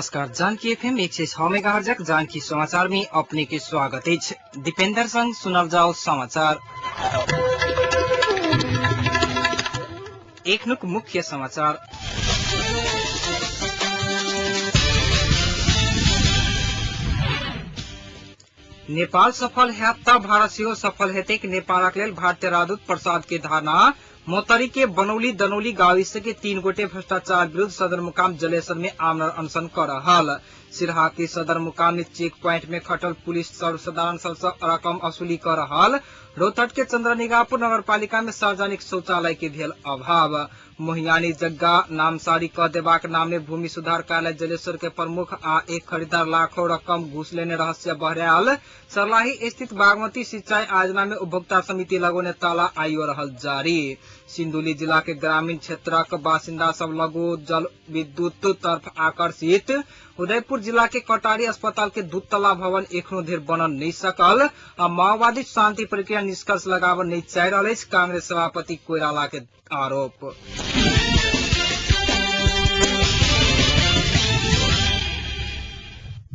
नमस्कार, जानकी एफएम 106 मेगाहर्जक जानकी समाचार में अपने के स्वागत अछि। दीपेंद्र संग सुनल जाओ समाचार। एखनुक मुख्य समाचार। नेपाल सफल हैत त भारत सेहो सफल हेतैक। नेपालक लेल भारतीय राजदूत प्रसाद के धारणा। मोहतरी के बनौली दनौली गाविस के 3 गोटे भ्रष्टाचार विरुद्ध सदरमुकाम जलेसर में आमरण अनशन कर रहल। सिरहा के सदरमुकाम में चेक पॉइंट में खटल पुलिस सर्वसाधारण सबसे रकम वसूली कर रहल। रोहतक के चंद्रनिगापुर नगरपालिका में सार्वजनिक शौचालय के भेल अभाव। मोहियानी जग्गा नामसारी क देबाक नाम में भूमि सुधार कार्यालय जलेश्वर के प्रमुख आ एक खरीदार लाखों रकम घूस लेने रहस्य बहरायल। सरलाही स्थित बागमती सिंचाई आयोजना में उपभोक्ता समिति लगौने ताला आइयो रहल जारी। सिंधुली जिला के ग्रामीण क्षेत्रक बासिन्दा सब लघु जल विद्युत तर्फ आकर्षित। उदयपुर जिला के कटारी अस्पताल के दुतला भवन एखनो धरि बनल नहीं सकल। आ माओवादी शांति प्रक्रिया निष्कर्ष लगाव नहीं चाहि रहल अछि, कांग्रेस सभापति कोइराला के आरोप।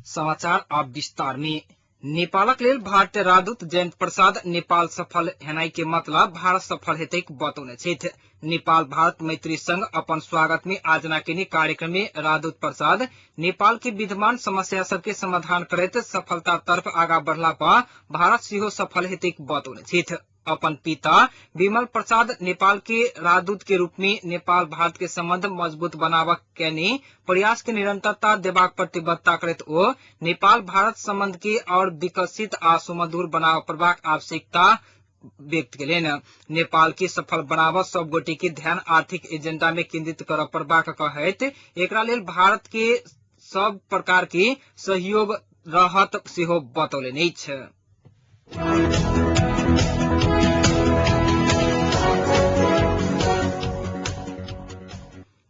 समाचार अब विस्तार में। नेपालक लेल भारतीय राजदूत जयंत प्रसाद नेपाल सफल हेनाई के मतलब भारत सफल हेतैक बतौने छथि। नेपाल भारत मैत्री संघ अपन स्वागत में आयोजना केने कार्यक्रम में राजदूत प्रसाद नेपाल के विद्यमान समस्या सबके समाधान करैत सफलता तर्फ आगा बढ़ला पर भारत सेहो सफल हेतैक बतौने छथि। अपन पिता विमल प्रसाद नेपाल के राजदूत के रूप में नेपाल भारत के संबंध मजबूत बनाबक केने प्रयास के निरंतरता देबाक प्रतिबद्धता करैत ओ नेपाल भारत संबंध के और विकसित आ सुमधुर बनाबऽ पड़बाक आवश्यकता व्यक्त केलनि। नेपाल के सफल बनाबऽ सब गोटे के ध्यान आर्थिक एजेंडा में केंद्रित करऽ पड़बाक कहैत एकरा लेल भारत के सब प्रकार के सहयोग रहत सेहो बतौलनि अछि।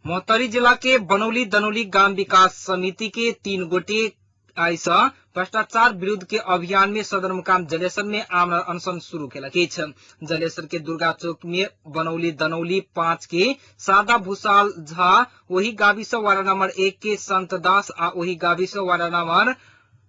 मोहतरी जिला के बनौली दनौली ग्राम विकास समिति के 3 गोटे आइ सँ भ्रष्टाचार विरुद्ध के अभियान में सदरमुकाम जलेसर में आमरण अनशन शुरू केलक अछि। जलेसर के दुर्गा चौक में बनौली दनौली 5 के सादा भूषाल झा, ओही गावी सँ वार्ड नंबर 1 के संत दास आ ओही गावी सँ वार्ड नंबर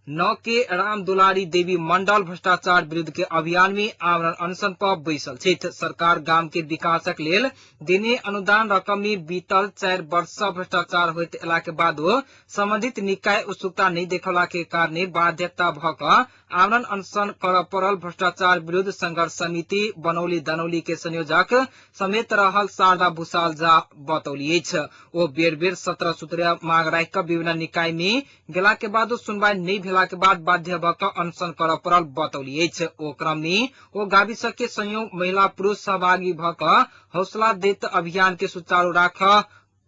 9 के राम दुलारी देवी मंडल भ्रष्टाचार विरुद्ध के अभियान में आमरण अनशन पर बैसल छथि। सरकार गाम के विकासक लेल देने अनुदान रकम में बीतल 4 वर्ष सँ भ्रष्टाचार होइत एला के बादो संबंधित निकाय उत्सुकता नहीं देखला के कारणे बाध्यता भ क आमरण अनशन करऽ पड़ल। भ्रष्टाचार विरुद्ध संघर्ष समिति बनौली दनौली के संयोजक समेत रहल शारदा भूषाल झा बतौली अछि। ओ बेर बेर 17 सूत्रीय मांग राखि क विभिन्न निकाय में गेला के बादो सुनवाई नहीं भेला के बाद बाध्य भ क अनशन करऽ पड़ल बतौली अछि। ओ क्रम में ओ गाविस के संयोग महिला पुरुष सहभागी भ क हौसला दैत अभियान के सुचारू राख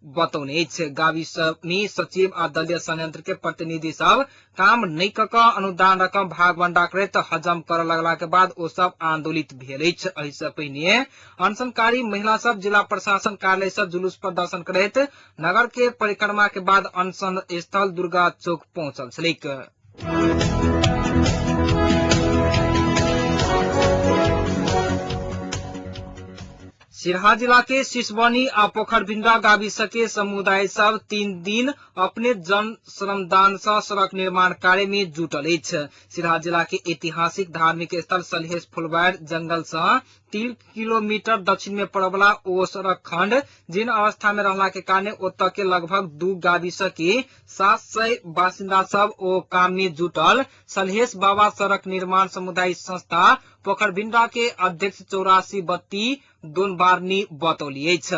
बतौने अछि। गाविस में सचिव आ दलीय संयंत्र के प्रतिनिधि सब काम नहीं क क अनुदान रकम भागवंडा करैत हजम करऽ लगला के बाद ओ सब आंदोलित भेल अछि। एहि से पहिने अनशनकारी महिला सब जिला प्रशासन कार्यालय से जुलूस प्रदर्शन करैत नगर के परिक्रमा के बाद अनशन स्थल दुर्गा चौक पहुंचल छलैक। सिरहा जिला के सिसवनी आ पोखरभिंडा गाविस के समुदाय सब 3 दिन अपने जन श्रमदान सँ सड़क निर्माण कार्य में जुटल अछि। सिरहा जिला के ऐतिहासिक धार्मिक स्थल सलहेश फुलवार जंगल सँ 3 किलोमीटर दक्षिण में पड़वला ओ सड़क खंड जीर्ण अवस्था में रहला के कारणे ओतऽ के लगभग 2 गाविस के 700 बासिन्दा सब ओ काम में जुटल। सलहेश बाबा सड़क निर्माण समुदाय संस्था पोखरभिंडा के अध्यक्ष 84 बत्ती दोनबारनी बतौली अछि।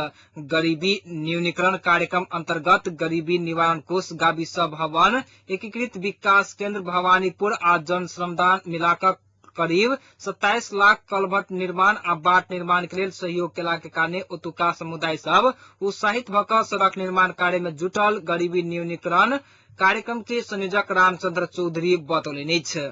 गरीबी न्यूनीकरण कार्यक्रम अंतर्गत गरीबी निवारण कोष गाविस भवन एकीकृत विकास केंद्र भवानीपुर आ जन श्रमदान मिलाकर करीब 27 लाख कलभट निर्माण आ बाट निर्माण के लेल सहयोग केला के कारणे ओतुका समुदाय सब उत्साहित भ क सड़क निर्माण कार्य में जुटल। गरीबी न्यूनीकरण कार्यक्रम के संयोजक रामचंद्र चौधरी बतौलनि अछि।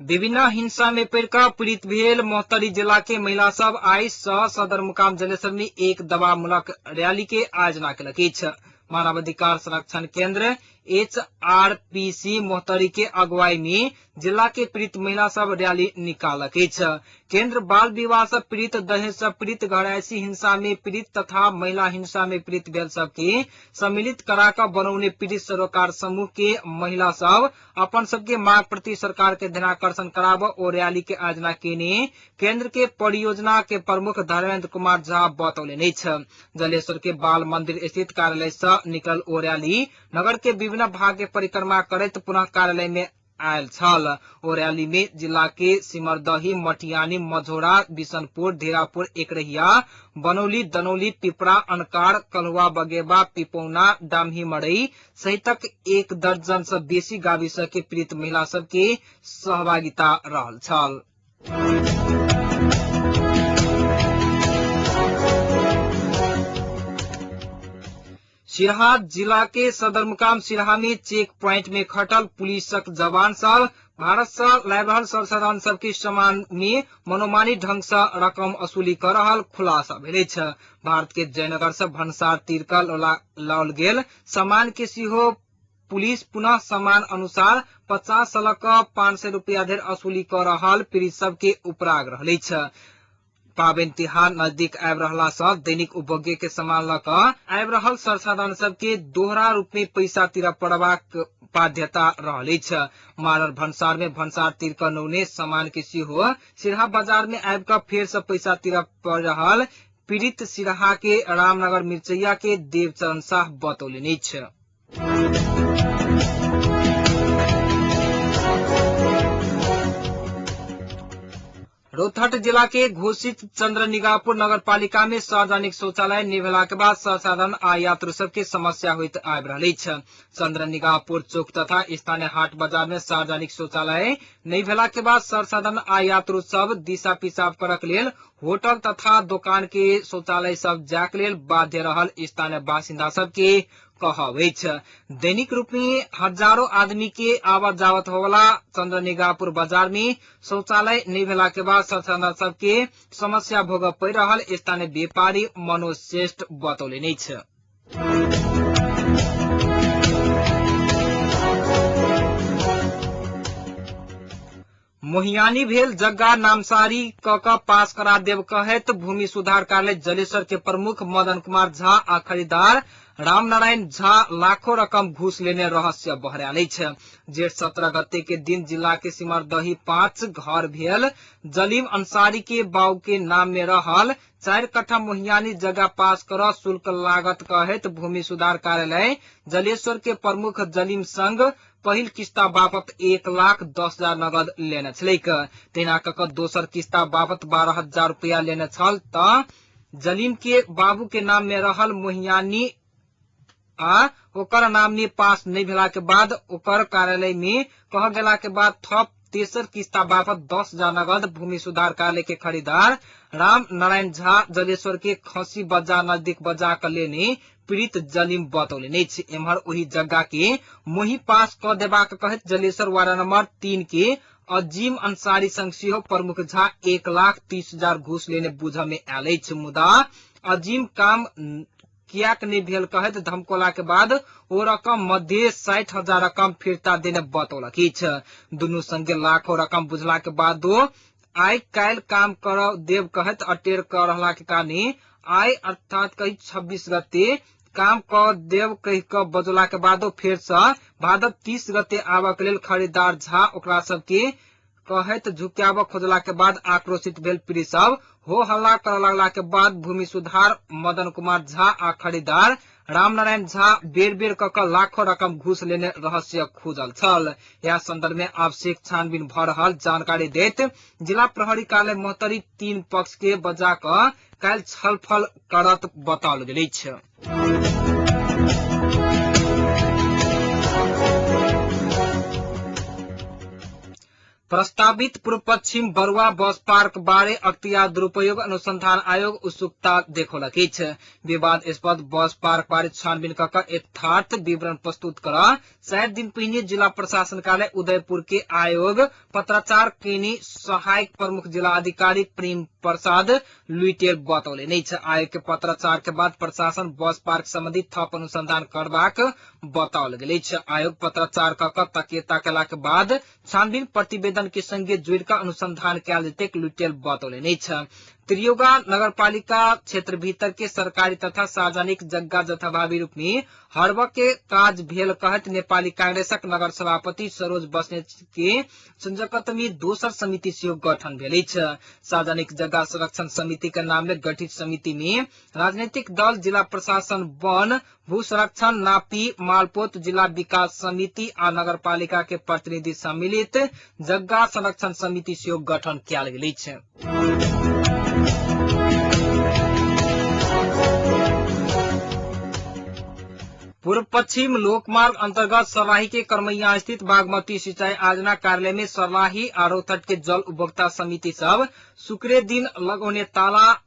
विभिन्न हिंसा में पड़ि क पीड़ित भेल मोहतरी जिला के महिला सब आइ सँ सदरमुकाम जलेसर में एक दबावमूलक रैली के आयोजना केलक अछि। मानवाधिकार संरक्षण केंद्र एचआरपीसी मोहतरी के अगुवाई में जिला के पीड़ित महिला सब रैली निकालक अछि। केंद्र बाल विवाह से पीड़ित, दहेज से पीड़ित, घरैसी हिंसा में पीड़ित तथा महिला हिंसा में पीड़ित भेल सबके सम्मिलित करा कऽ बनौने पीड़ित सरोकार समूह के महिला सब अपन सबके मांग प्रति सरकार के ध्यानाकर्षण कराब ओ रैली के आयोजना केने केंद्र के परियोजना के प्रमुख धर्मेंद्र कुमार झा बतौलनि अछि। जलेश्वर के बाल मंदिर स्थित कार्यालय से निकल ओ रैली नगर के विभिन्न भाग के परिक्रमा करैत पुनः कार्यालय में आयल छल। ओ रैली में जिला के सिमरदही, मटियानी, मझौरा, बिशनपुर, धेरापुर, एकरहिया, बनौली, दनौली, पिपरा, अनकार, कलहुआ, बगेबा, पिपौना, डामही मड़ई सहितक 1 दर्जन से बेसी गाविस के पीड़ित महिला सब के सहभागिता रहल छल। सिरहा जिला के सदरमुकाम सिरहा में चेक पॉइंट में खटल पुलिसक जवान सब भारत से लाबि रहल सर्वसाधारण सबके सामान में मनोमानी ढंग से रकम वसूली कर रहल खुलासा भेल अछि। भारत के जयनगर से भन्सार तीर कऽ लाओल गेल सामान के सेहो पुलिस पुनः सामान अनुसार 50 से लऽ कऽ 500 रुपया धरि वसूली कऽ रहल पीड़ित सबके उपराग रहल अछि। पाबनि तिहार नजदीक आबि रहला सँ दैनिक उपभोग्य के सामान लऽ कऽ आबि रहल सर्वसाधारण सबके दोहरा रूप में पैसा तीरऽ पड़बाक बाध्यता रहल अछि। मारल भन्सार में भन्सार तीर कऽ नौने सामान के सेहो सिरहा बाजार में आबि कऽ फेर से पैसा तीरऽ पड़ रहल पीड़ित सिरहा के रामनगर मिर्चैया के देवचरण साह बतौलनि अछि। रौतहट जिला के घोषित चंद्रनिगापुर नगरपालिका में सार्वजनिक शौचालय निभेला के बाद सर्वसाधारण आ यात्रु सबके समस्या होइत आबि रहल अछि। चंद्रनिगापुर चौक तथा स्थानीय हाट बाजार में सार्वजनिक शौचालय नहि भेला के बाद सर्वसाधारण आ यात्रु सब दिशा पिसाब करक लेल होटल तथा दोकान के शौचालय सब जाक लेल बाध्य रहल स्थानीय बासिन्दा सबके कहब अछि। दैनिक रूप में हजारों आदमी के आवत जावत होवला चंद्रनिगापुर बाजार में शौचालय नहि भेला के बाद सर्वसाधारण सबके समस्या भोगऽ पड़ि रहल स्थानीय व्यापारी मनोज श्रेष्ठ बतौलनि अछि। मोहियानी भेल जग्गा नामसारी क क पास करा देब कहैत भूमि सुधार कार्यालय जलेश्वर के प्रमुख मदन कुमार झा आ खरीदार रामनारायण झा लाखों रकम घूस लेने रहस्य बहरायल अछि। जेठ 17 गते के दिन जिला के सिमरदही 5 घर भेल जलीम अंसारी के बाऊ के नाम में रहल 4 कट्ठा मोहियानी जगह पास कर शुल्क लागत कहैत भूमि सुधार कार्यालय जलेश्वर के प्रमुख जलीम संग पहिल किस्ता बापत 1,10,000 नगद लेने छलैक। तहिना कऽ कऽ दोसर किस्ता बापत 12,000 रुपया लेने छल त जलीम के बाबू के नाम में रहल मोहियानी आ ओकर नाम में पास नहीं भेला के बाद ओकर कार्यालय में कह गेला के बाद थप तेसर किस्ता बापत 10,000 नगद भूमि सुधार कार्यालय के खरीदार राम नारायण झा जलेश्वर के खसी बाजार नजदीक बजा क लेने पीड़ित जलीम बतौलनि अछि। एम्हर ओहि जग्गा के मोही पास क देबाक कहैत जलेश्वर वार्ड नंबर 3 के अजीम अंसारी संग सेहो प्रमुख झा 1,30,000 घूस लेने बुझऽ में आयल अछि। मुदा अजीम काम कियाक नहि भेल कहैत धमकोला के बाद ओ रकम मध्य 60,000 रकम फिर्ता देने बतौलक अछि। दुनू संगे लाखों रकम बुझला के बादो आइ काल्हि काम कर देव कहैत अटेर कर रहला के कारण आइ अर्थात कही 26 गते काम क देव कहि क बजौला के बादो फेर सँ भादव 30 गते आबऽ के लेल खरीदार झा ओकरा सबके कहैत झुकाबऽ खोजला के बाद आक्रोशित भेल पीड़ित सब हो हल्ला करऽ लगला के बाद भूमि सुधार मदन कुमार झा आ खरीदार रामनारायण झा बेर बेर क क लाखों रकम घूस लेने रहस्य खुजल छल। यह संदर्भ में आवश्यक छानबीन भ रहल जानकारी दैत जिला प्रहरी कार्यालय महोत्तरी 3 पक्ष के बजा क काल्हि छलफल करत बताओल गेल अछि। प्रस्तावित पूर्व पश्चिम बरुआ बस पार्क बारे अख्तियार दुरुपयोग अनुसंधान आयोग उत्सुकता देखौलक अछि। विवादास्पद बस पार्क बारे छानबीन क क यथार्थ विवरण प्रस्तुत कर 4 दिन पहिने जिला प्रशासन कार्यालय उदयपुर के आयोग पत्राचार केने सहायक प्रमुख जिला अधिकारी प्रेम प्रसाद लुइटेल बतौले नै छ। आयोग के पत्राचार के बाद प्रशासन बस पार्क संबंधी थप अनुसंधान करबाक बताओल गेल अछि। आयोग पत्राचार क तकेता केला के बाद छानबीन प्रतिवेदन के संगे जोड़ क अनुसंधान कयल जेतैक लुइटेल बतौले नै छ। त्रियुगा नगरपालिका क्षेत्र भीतर के सरकारी तथा सार्वजनिक जग्गा जथाभावी रूप में हड़ब के काज भेल कहत नेपाली कांग्रेसक नगर सभापति सरोज बस्नेत के संयोजकत्व में दोसर समिति सेहो गठन भेल अछि। सार्वजनिक जग्गा संरक्षण समिति के नाम में गठित समिति में राजनीतिक दल, जिला प्रशासन, वन भू संरक्षण, नापी, मालपोत, जिला विकास समिति आ नगरपालिका के प्रतिनिधि सम्मिलित जग्गा संरक्षण समिति सेहो गठन कयल गेल अछि। पूर्व पश्चिम लोकमार्ग अंतर्गत सर्लाही के करमैया स्थित बागमती सिंचाई आयोजना कार्यालय में सर्लाही आ रौतहट के जल उपभोक्ता समिति सब शुक्रे दिन लगौने ताला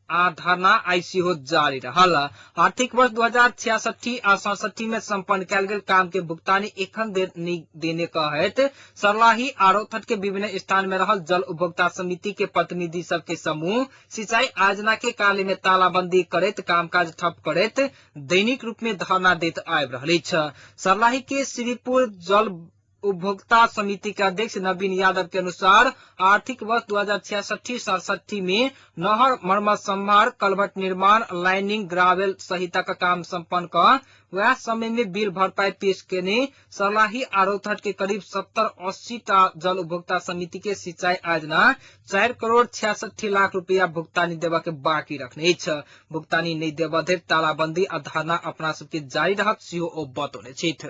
आ धरना आइ सेहो जारी रहल। आर्थिक वर्ष 2066 आ 67 में सम्पन्न कयल गेल काम के भुगतानी एखन देर नहि देने कहैत सर्लाही आ रौतहट के विभिन्न स्थान में रहल जल उपभोक्ता समिति के प्रतिनिधि सब के समूह सिंचाई आयोजना के कार्यालय में तालाबंदी करैत कामकाज ठप करैत दैनिक रूप में धरना दैत आबि रहल अछि। सर्लाही के श्रीपुर जल उपभोक्ता समिति के अध्यक्ष नवीन यादव के अनुसार आर्थिक वर्ष 2066-67 में नहर मरम्मत संभार, कलभट निर्माण, लाइनिंग, ग्रावेल सहितक काम सम्पन्न क वएह समय में बिल भरपाई पेश केने सर्लाही आ रौतहट के करीब 70-80 टा जल उपभोक्ता समिति के सिंचाई आयोजना 4 करोड़ 66 लाख रुपया भुगतानी देबऽ के बाकी रखने अछि। भुगतानी नहि देबऽ धरि तालाबंदी आ धरना अपना सबके जारी रहत सेहो ओ बतौने छथि।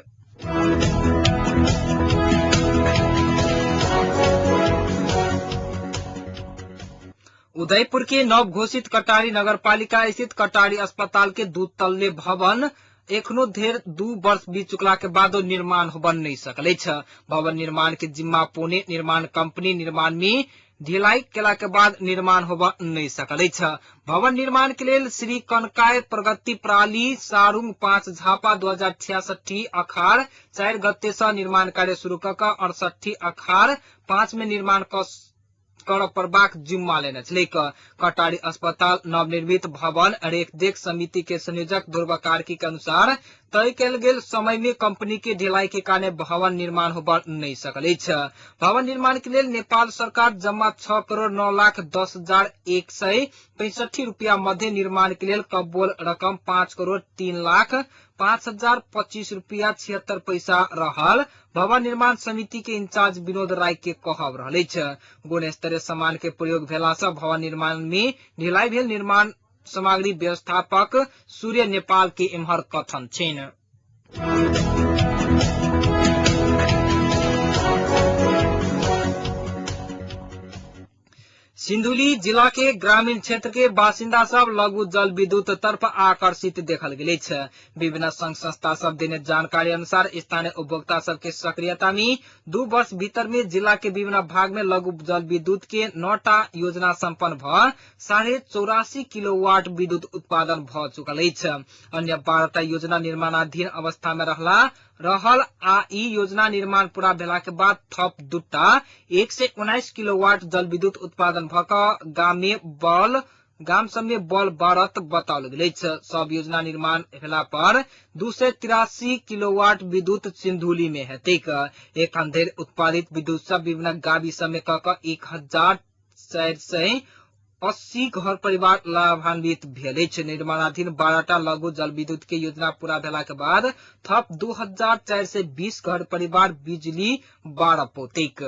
उदयपुर के नव घोषित कटारी नगरपालिका स्थित कटारी अस्पताल के दू तल्ले भवन एखनो धेर 2 वर्ष बीत चुकला के बादो निर्माण होबन नहीं सकल अछि। भवन निर्माण के जिम्मा पुणे निर्माण कंपनी निर्माण में ढिलाई केला के बाद निर्माण होबऽ नहीं सकल अछि। भवन निर्माण के लेल श्री कनकाय प्रगति प्राली सारुंग 5 झापा 2066 अखाड़ 4 गते से निर्माण कार्य शुरू क 68 अखाड़ 5 में निर्माण कर पड़बाक जिम्मा लेने छलैक। कटारी अस्पताल नवनिर्मित भवन रेखदेख समिति के संयोजक ध्रुव कार्की के अनुसार तय कयल गेल समय में कंपनी के ढिलाई के कारण भवन निर्माण होबऽ नहीं सकल अछि। भवन निर्माण के लेल नेपाल सरकार जम्मा 6 करोड़ 9 लाख 10,165 रुपया मध्य निर्माण के लेल कब्बोल रकम 5 करोड़ 3 लाख 5,025 रुपया 76 पैसा रहल भवन निर्माण समिति के इंचार्ज विनोद राय के कहब रहल अछि। गुणस्तरीय सामान के प्रयोग भेला से भवन निर्माण में ढिलाई भेल निर्माण सामग्री व्यवस्थापक सूर्य नेपाल के एम्हर कथन छैन। सिन्धुली जिला के ग्रामीण क्षेत्र के बासिन्दा सब लघु जल विद्युत तर्फ आकर्षित देखल गेल अछि। विभिन्न संघ संस्था सब देने जानकारी अनुसार स्थानीय उपभोक्ता सब के सक्रियता में 2 वर्ष भीतर में जिला के विभिन्न भाग में लघु जल विद्युत के 9टा योजना सम्पन्न भ 84.5 किलोवाट विद्युत उत्पादन भ चुकल अछि। अन्य 12टा योजना निर्माणाधीन अवस्था में रहल आ ई योजना निर्माण पूरा भेला के बाद थप 2टा 119 किलोवाट जल विद्युत उत्पादन भ क गाम सब में बल बढ़त बताओल गेल अछि। सब योजना निर्माण भेला पर 283 किलोवाट विद्युत सिन्धुली में हेतैक। एखन धरि उत्पादित विद्युत सब विभिन्न गावी सब में क 1480 घर परिवार लाभान्वित भेल अछि। निर्माणाधीन 12टा लघु जल विद्युत के योजना पूरा भेला के बाद थप 2420 घर परिवार बिजली बारह पौतैक।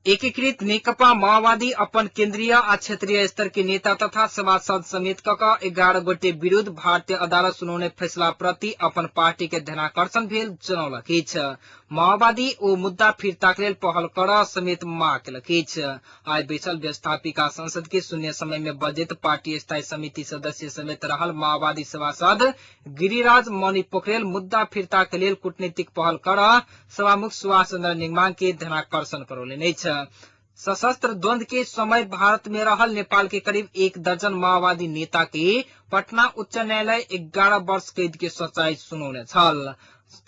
एकीकृत नेकपा माओवादी अपन केन्द्रीय आ क्षेत्रीय स्तर के नेता तथा सभासद समेत क 11 गोटे विरुद्ध भारतीय अदालत सुनौने फैसला प्रति अपन पार्टी के ध्यानाकर्षण भेल जनौलक अछि। माओवादी ओ मुद्दा फिर्ताक लेल पहल कर समेत माग केलक अछि। आइ बैसल व्यवस्थापिका संसद के शून्य समय में बजैत पार्टी स्थायी समिति सदस्य समेत रहल माओवादी सभासद गिरिराज मणि पोखरेल मुद्दा फिर्ता के लेल कूटनीतिक पहल कर सभामुख सुभाष चन्द्र निगमांग के ध्यानाकर्षण करौलनि अछि। सशस्त्र द्वंद के समय भारत में रहल नेपाल के करीब 1 दर्जन माओवादी नेता के पटना उच्च न्यायालय 11 वर्ष कैद के सजाय सुनौने छल।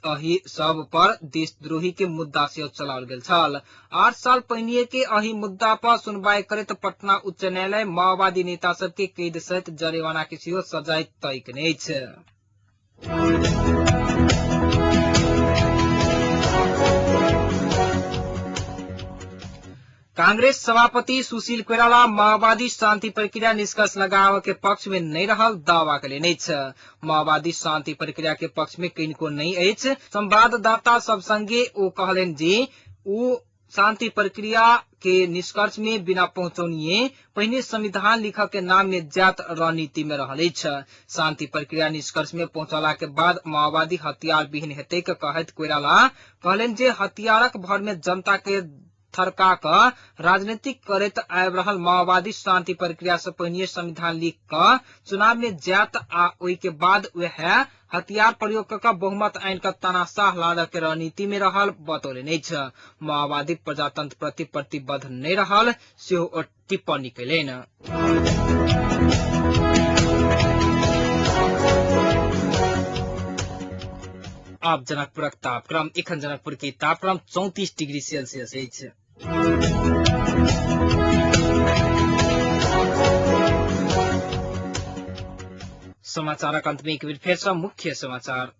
अहि सब पर देशद्रोही के मुद्दा सेहो चलाओल गेल छल। 8 साल पहिने के अहि मुद्दा पर सुनवाई करैत पटना उच्च न्यायालय माओवादी नेता सबके कैद सहित जरिमाना के सेहो सजाय तय केने अछि। कांग्रेस सभापति सुशील कोइराला माओवादी शान्ति प्रक्रिया निष्कर्ष लगाव के पक्ष में नहीं रहल दावा कयलनि अछि। माओवादी शान्ति प्रक्रिया के पक्ष में किनको नहीं अछि। संवाददाता सब संगे ओ कहलनि जे ओ शान्ति प्रक्रिया के निष्कर्ष में बिना पहुंचौनिए पहिने संविधान लिखऽ के नाम में जात रणनीति में रहल अछि। शान्ति प्रक्रिया निष्कर्ष में पहुंचला के बाद माओवादी हथियार विहीन हेतै कहैत कोइराला कहलनि जे हथियारक भर में जनता के थरका कऽ राजनीतिक करैत आबि रहल माओवादी शान्ति प्रक्रिया से पहिने संविधान लिख कऽ चुनाव में जायत आ ओहि के बाद वएह हथियार प्रयोग कऽ कऽ बहुमत आनि कऽ तानाशाह लादऽ के रणनीति में रहल बतौलनि अछि। माओवादी प्रजातंत्र प्रति प्रतिबद्ध नहि रहल सेहो ओ टिप्पणी कयलनि। आब जनकपुरक तापक्रम। एखन जनकपुर के तापक्रम 34 डिग्री सेल्सियस अछि। समाचारक अंत में एक बेर फेर सँ मुख्य समाचार।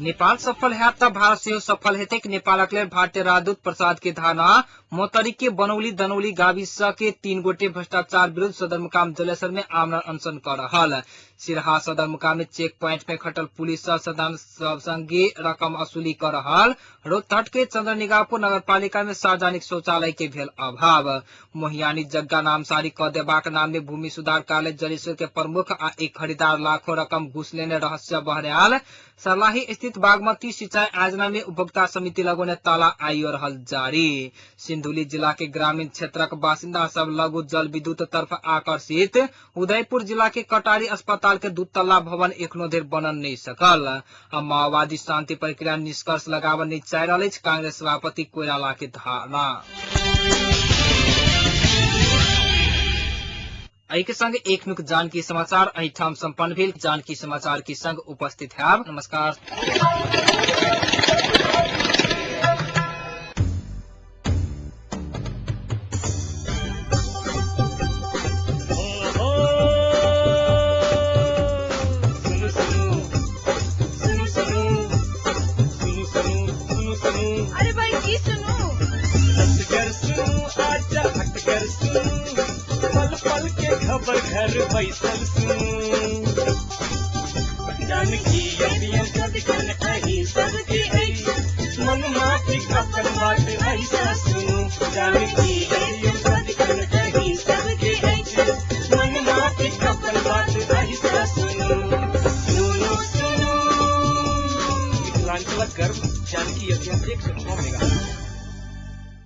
नेपाल सफल हैत त भारत सेहो सफल हेतैक। नेपालक लेल भारतीय राजदूत प्रसाद के धारणा। मोतरी के बनौली दनौली गाविस के 3 गोटे भ्रष्टाचार विरुद्ध सदरमुकाम जलेसर में आमरण अनशन कर रहल। सिरहा सदरमुकाम में चेक पॉइंट में खटल पुलिस सदन सब संगे रकम वसूली कर रहल। रोहतहट के चंद्रनिगापुर नगरपालिका में सार्वजनिक शौचालय के भेल अभाव। मोहियानी जग्गा नामसारी क देबाक नाम में भूमि सुधार कार्यालय जलेश्वर के प्रमुख आ एक खरीदार लाखों रकम घूस लेने रहस्य बहरायल। सर्लाही स्थित बागमती सिंचाई आयोजना में उपभोक्ता समिति लगौने ताला आइयो रहल जारी। सिंधुली जिला के ग्रामीण क्षेत्रक बासिन्दा सब लघु जल विद्युत तरफ आकर्षित। उदयपुर जिला के कटारी अस्पताल के दुतल्ला भवन एखनो धरि बनल नहि सकल। आ माओवादी शान्ति प्रक्रिया निष्कर्ष लगाबऽ नहि चाहि रहल अछि कांग्रेस सभापति कोइराला के धारणा। एहि के संग एक नुक जानकी समाचार एहिठाम संपन्न भेल। जानकी समाचार के संग उपस्थित हैब। नमस्कार। सुनु सुनु सुनु सुनु सुनु सुनु सुनु सुनु। अरे भाई की सुनू? हटकर सुनू आजा हटकर सुनू, पल पल के खबर घर बैसल सुनू। जानकी अभियन सदिखन अही सबके अछि, मन माफिक अपन बात ऐसा सुनू। जानकी अभियन सदिखन अही सबके अछि, मन माफिक अपन बात ऐसा सुनू। सुनू सुनू मिथिलांचलक गर्व जानकी अभियान 106 मेगा।